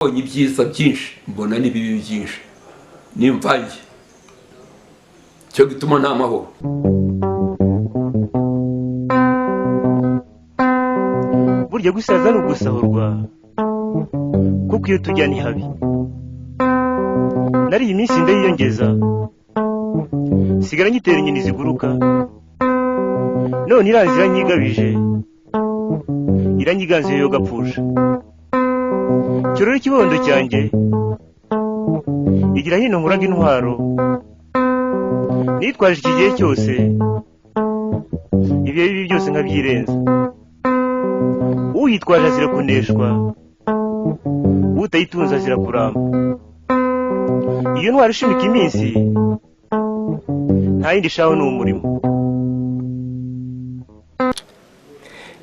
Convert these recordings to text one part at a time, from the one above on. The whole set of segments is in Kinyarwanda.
Nabonye ibyiza byinshi, mbona n'ibibi byinshi, n'imvange. Cyo gituma nta mahoro. Burya gusaza ni ugusahurwa, kuko iyo tujya ni habi. Nari iyi minsi ndayiyongeza, sigara nyitera inyoni ziguruka. None iraza iranyigabije, iranyiganze yo gapfusha. Kirore ikibondo cyanjye, igira hino nkuraga intwaro nitwaje iki gihe cyose, ibihe bibi byose nkabyirenza. Uyitwaje azira kuneshwa, utayitunze azira kuramba. Iyo ntwaro ishimika iminsi, nta yindi shaho ni umurimo.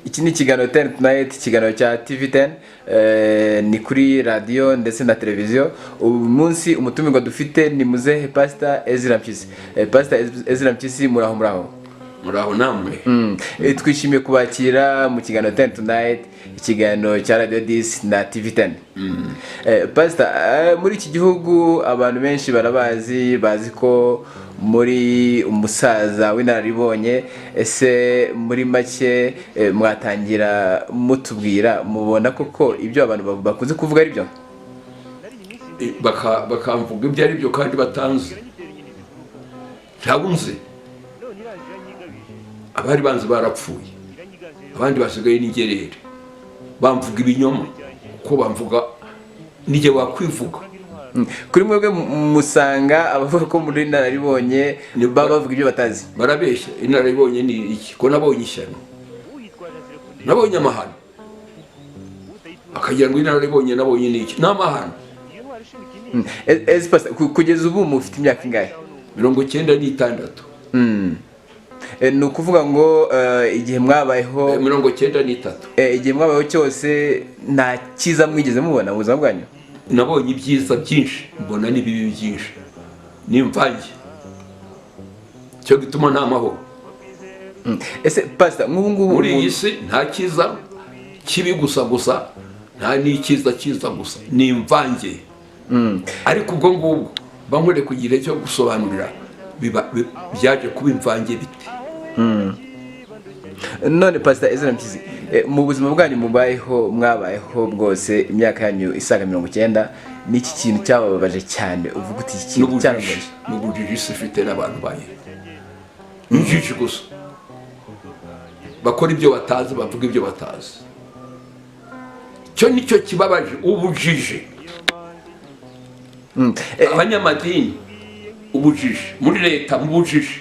Iki ni ikiganiro Ten Tonight, ikiganiro cya TV 10, ni kuri radiyo ndetse na televiziyo. Uyu munsi umutumirwa dufite ni muzehe Pastor Ezra Mpyisi. Pastor Ezra Mpyisi, muraho muraho? Muraho namwe. Twishimiye kubakira mu kiganiro Ten Tonight, ikiganiro cya Radio 10 na TV 10. Pastor, muri iki gihugu abantu benshi barabazi, bazi ko muri umusaza w'inararibonye. Ese muri make, mwatangira mutubwira, mubona koko ibyo abantu bakunze kuvuga ari byo? Bakamvuga ibyo ari byo kandi batanzi. Ntabwo nzi. Abari banzi barapfuye, abandi basigaye n'ingerere. Bamvuga ibinyoma, kuko bamvuga nijye wakwivuga. Kuri mwebwe musanga abavuga ko muri inararibonye baba bavuga ibyo batazi? Barabeshya. Inararibonye ni iki, ko nabonye ishyano, nabonye amahano? Akagira ngo inararibonye nabonye ni iki? Ni amahano. Ese Pastor, kugeza ubu mufite imyaka ingahe? 96. Ni ukuvuga ngo igihe mwabayeho 93. Igihe mwabayeho cyose nta cyiza mwigeze mubona mu buzima bwanyu? Nabonye ibyiza byinshi, mbona n'ibibi byinshi, n'imvange. Cyo gituma nta mahoro. Ese Pastor, nk'ubu ngubu Muri iyi si nta cyiza kibi gusa gusa, nta n'icyiza cyiza gusa, ni imvange. Ariko ubwo ngubwo bankwere kugira icyo gusobanurira, byaje kuba imvange bite? None Pastor Ezra Mpyisi, mu buzima bwanyu mubayeho, mwabayeho bwose, imyaka yanyu isaga 90, n'iki kintu cyabababaje cyane, uvuga uti iki kintu N'ubujiji. Cyarambabaje? N'ubujiji isi ifite n'abantu bayo, injiji gusa, bakora ibyo batazi, bavuga ibyo batazi. Cyo nicyo kibabaje, ubujiji. Abanyamadini ubujiji, muri leta mu bujiji,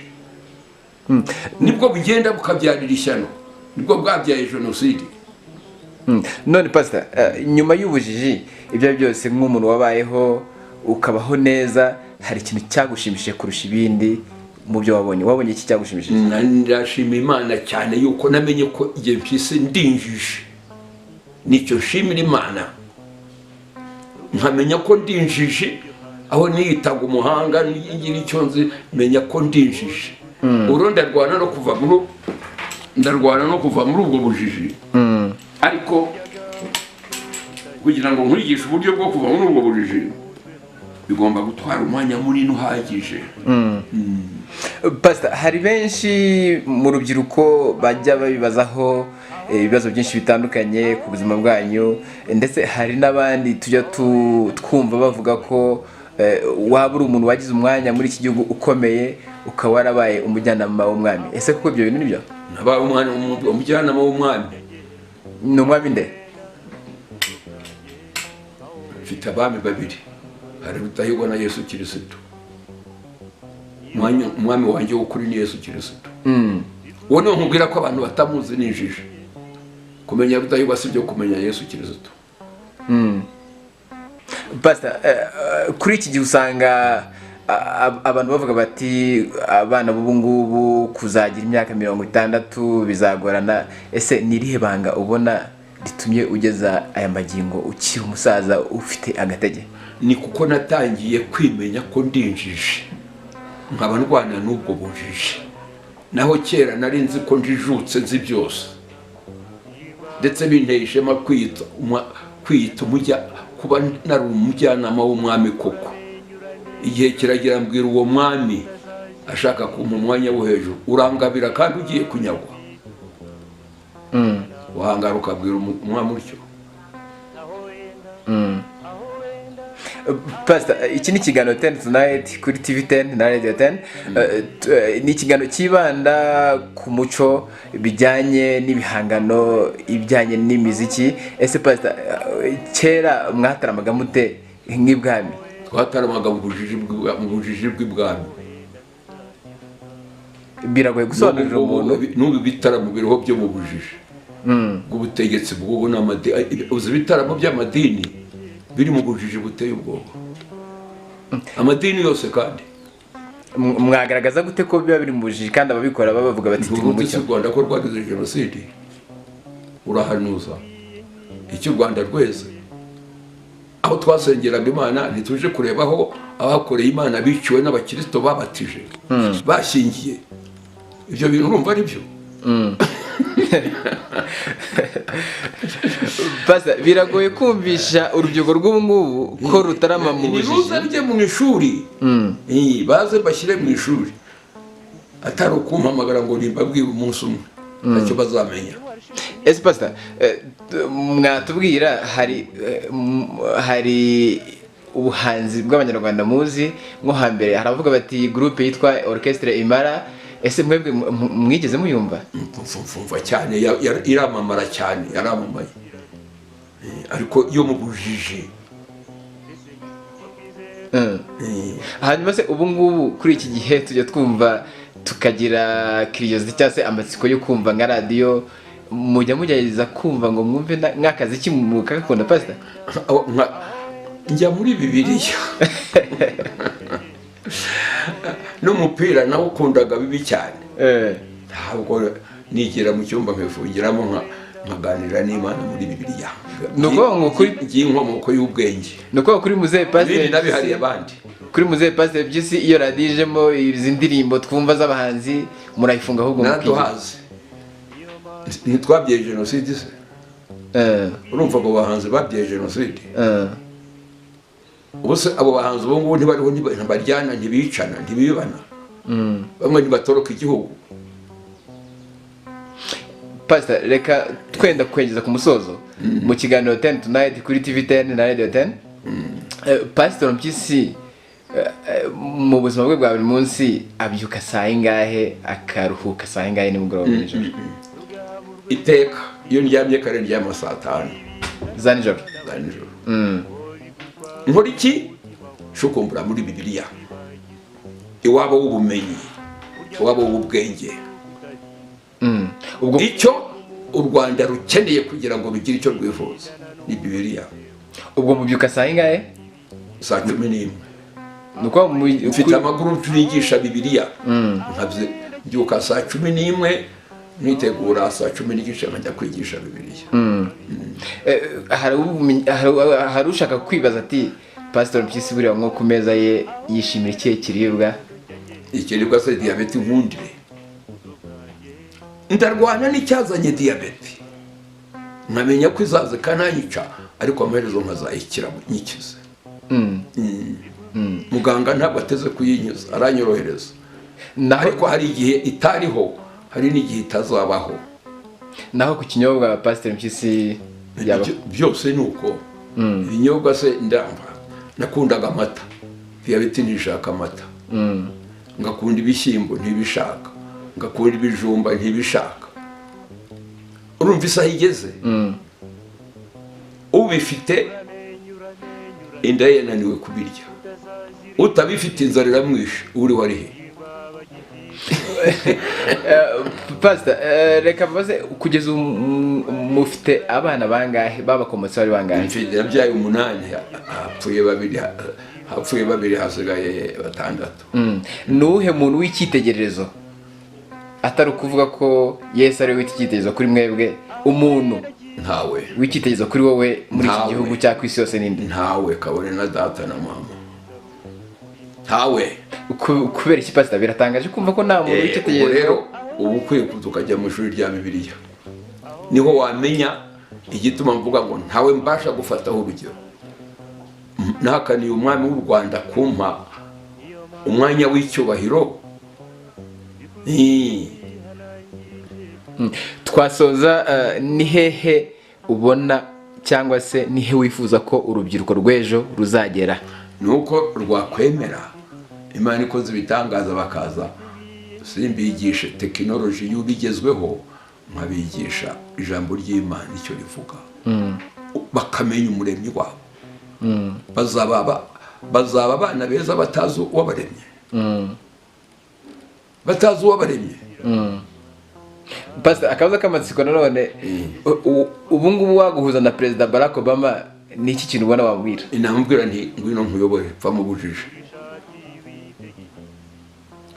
nibwo bugenda bukabyarira ishyano, nibwo bwabyaye jenoside. None Pastor, nyuma y'ubujiji, ibyo ari byo byose, nk'umuntu wabayeho ukabaho neza, hari ikintu cyagushimishije kurusha ibindi mu byo wabonye? Wabonye iki cyagushimishije? Ndashima Imana cyane yuko namenye ko igihe mpyisi ndinjije. Nicyo nshimira Imana, nkamenya ko ndinjije. Aho niyitaga umuhanga, ngira icyo nzi, menya ko ndinjije. Ubu ndarwana no kuva muri ubwo bujiji. Ariko kugira ngo nkwigishe uburyo bwo kuva muri ubwo bujiji, bigomba gutwara umwanya munini uhagije. Pastor, hari benshi mu rubyiruko bajya babibazaho ibibazo byinshi bitandukanye ku buzima bwanyu, ndetse hari n'abandi tujya twumva bavuga ko waba uri umuntu wagize umwanya muri iki gihugu ukomeye, ukaba warabaye umujyanama w'umwami. Ese koko ibyo bintu ni byo? Nabaye umujyanama w'umwami. Ni umwami nde? Mfite abami babiri, hari Rudahigwa na Yesu Kirisitu. Umwami wanjye w'ukuri ni Yesu Kirisitu. Uwo niwo nkubwira ko abantu batamuzi ni injiji. Kumenya Rudahigwa si byo kumenya Yesu Kirisitu. Pastor, kuri iki gihe usanga abantu bavuga bati abana b'ubu ngubu kuzagira imyaka 60 bizagorana. Ese ni irihe banga ubona ritumye ugeza aya magingo ukiri umusaza ufite agatege? Ni kuko natangiye kwimenya ko ndinjije, nkaba ndwana n'ubwo bujiji. Naho kera nari nzi ko njijutse, nzi byose, ndetse binteye ishema kwiyita Kuba nari umujyanama w'umwami koko, igihe kiragira mbwira uwo mwami ashaka kumpa umwanya wo hejuru: "Urangabira kandi ugiye kunyagwa." Wahangara ukabwira umwami utyo? Pastor, iki ni ikiganiro 10 Tonight kuri TV 10 na Radio 10. Ni ikiganiro cyibanda ku muco, bijyanye n'ibihangano, ibijyanye n'imiziki. Ese Pastor, kera mwataramaga mute nk'ibwami? Twataramaga mu bujiji bw'ibwami. Biragoye gusobanurira umuntu. N'ubu ibitaramo biriho byo mu bujiji bw'ubutegetsi bw'ubu uzi ibitaramo by'amadini biri mu bujiji buteye ubwoba, amadini yose kandi. Mwagaragaza gute ko biba biri mu bujiji kandi ababikora baba bavuga bati turi mu Nturuzi mucyo? u Rwanda ko rwagize jenoside? Urahanuza icyo u Rwanda rweze? Aho twasengeraga Imana, ntituje kureba aho abakoreye Imana biciwe n'abakirisito babatije, bashyingiye? Ibyo bintu urumva ari byo? Pastor, biragoye kumvisha urubyiruko rw'ubu ngubu ko rutarama mu Niruza bujiji. rujye mu ishuri. Baze bashyire mu ishuri, atari ukumpamagara ngo nimbabwire umunsi umwe, ntacyo bazamenya. Ese Pastor, mwatubwira hari ubuhanzi bw'Abanyarwanda muzi nko hambere? Hari abavuga bati groupe yitwa Orchestre Imara. Ese mwebwe mwigeze muyumva? Mfumva cyane, iramamara cyane, yaramamaye. Ariko yo mu bujiji. Hanyuma se ubu ngubu kuri iki gihe tujya twumva tukagira curiosity cyangwa se amatsiko yo kumva nka radiyo, mujya mugerageza kumva ngo mwumve nk'akaziki mukagakunda, Pastor? Njya muri Bibiliya. N'umupira nawukundaga bibi cyane. Ntabwo nigera mu cyumba nkifungiramo nkaganira n'Imana muri Bibiliya. Ni ukuvuga ngo Ngiye inkomoko y'ubwenge. Ni ukuvuga kuri muzehe Ibindi Pasiteri nabihariye abandi. Kuri muzehe Pasiteri Mpyisi, iyo radiyo ijemo izi ndirimbo twumva z'abahanzi, murayifunga ahubwo mukigira? Naraduhaze. Ntitwabyaye jenoside se? Urumva abo bahanzi babyaye jenoside? Ubu se abo bahanzi ubu ngubu ntibariho, ntibaryana, ntibicana, ntibibana, bamwe ntibatoroka igihugu? Pastor, reka twenda kwegeza ku musozo mu kiganiro 10 Tonight kuri TV 10 na Radio 10. Pastor Mpyisi, mu buzima bwe bwa buri munsi abyuka saa ingahe, akaruhuka saa ingahe nimugoroba, nijoro? Iteka iyo ndyamye kare ndyama saa 5 Za nijoro? Za nijoro. Nkora iki? Shukumbura muri Bibiliya, iwabo w'ubumenyi, iwabo w'ubwenge. Ubwo Icyo u Rwanda rukeneye kugira ngo rugire icyo rwifuza ni Bibiliya. Ubwo mubyuka saa ingahe? Saa 11. Ni ukuvuga Mfite amagurupe nigisha Bibiliya. Mbyuka saa 11, nkitegura, saa 10:15 nkajya kwigisha Bibiliya. Hari ushaka kwibaza ati: "Pastor Mpyisi buriya nko ku meza ye yishimira ikihe kiribwa?" Ikiribwa se? Diyabete nkundire, ndarwana n'icyazanye diyabete, nkamenya ko izaza ikananyica, ariko amaherezo nkazayikira nyikize. Muganga ntabwo ateze kuyinkiza, aranyorohereza. Naho Ariko hari igihe itariho, hari n'igihe itazabaho. Naho ku kinyobwa, Pastor Mpyisi yaba Byose ni uko. Ibinyobwa se, ndamba nakundaga amata, diyabete ntishaka amata. Ngakunda ibishyimbo, ntibishaka. Ngakunda ibijumba, ntibishaka. Urumva isaha igeze, ubifite inda ye yananiwe kubirya, utabifite inzara iramwishe. Uriho ari he? Pastor, reka mbaze: kugeza ubu mufite abana bangahe? Babakomotse bari bangahe? Mfite, yabyaye umunani, hapfuye babiri, hapfuye babiri, hasigaye batandatu. Ni uwuhe muntu w'icyitegererezo, atari ukuvuga ko Yesu ari we w'icyitegererezo kuri mwebwe, umuntu Ntawe. w'icyitegererezo kuri wowe muri iki Ntawe. gihugu cyangwa ku isi yose ninde? Ntawe, kabone na data na mama, ntawe. Kubera iki, Pastor? Biratangaje kumva ko nta muntu Ubwo w'icyitegererezo. rero uba ukwiye kuza ukajya mu ishuri rya Bibiliya, niho wamenya igituma mvuga ngo ntawe mbasha gufataho urugero. Nahakaniye umwami w'u Rwanda kumpa umwanya w'icyubahiro. Twasoza, ni hehe ubona cyangwa se ni he wifuza ko urubyiruko rw'ejo ruzagera? Ni uko rwakwemera Imana ikoze ibitangaza, bakaza simbigishe tekinoloji y'ubu igezweho, nkabigisha ijambo ry'Imana icyo rivuga, bakamenya Umuremyi wabo. Bazaba abana beza batazi uwabaremye, batazi uwabaremye. Pastor, akabazo k'amatsiko nanone. Ubu ngubu waguhuza na Perezida Barack Obama, ni iki kintu ubona wamubwira? Namubwira nti: "Ngwino nkuyobore, va mu bujiji,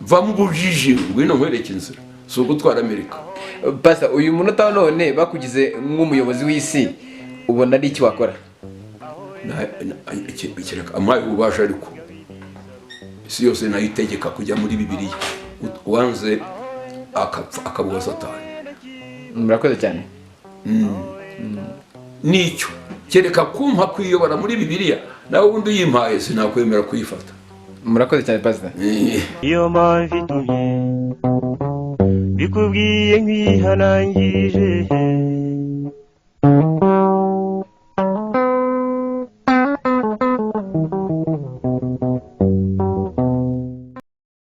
va mu bujiji, ngwino nkwereke inzira." Si ugutwara Amerika. Pastor, uyu munota wa none bakugize nk'umuyobozi w'isi, ubona ari iki wakora? Kereka amuhaye ububasha, ariko isi yose nayitegeka kujya muri Bibiliya. Uwanze akapfa akabuha Satani. Murakoze cyane. Nicyo kereka kumpa kwiyobora muri Bibiliya, nawe ubundi uyimpaye sinakwemera kuyifata. Murakoze cyane, Pastor. Iyo mpamvu itumye bikubwiye nkwihanangije.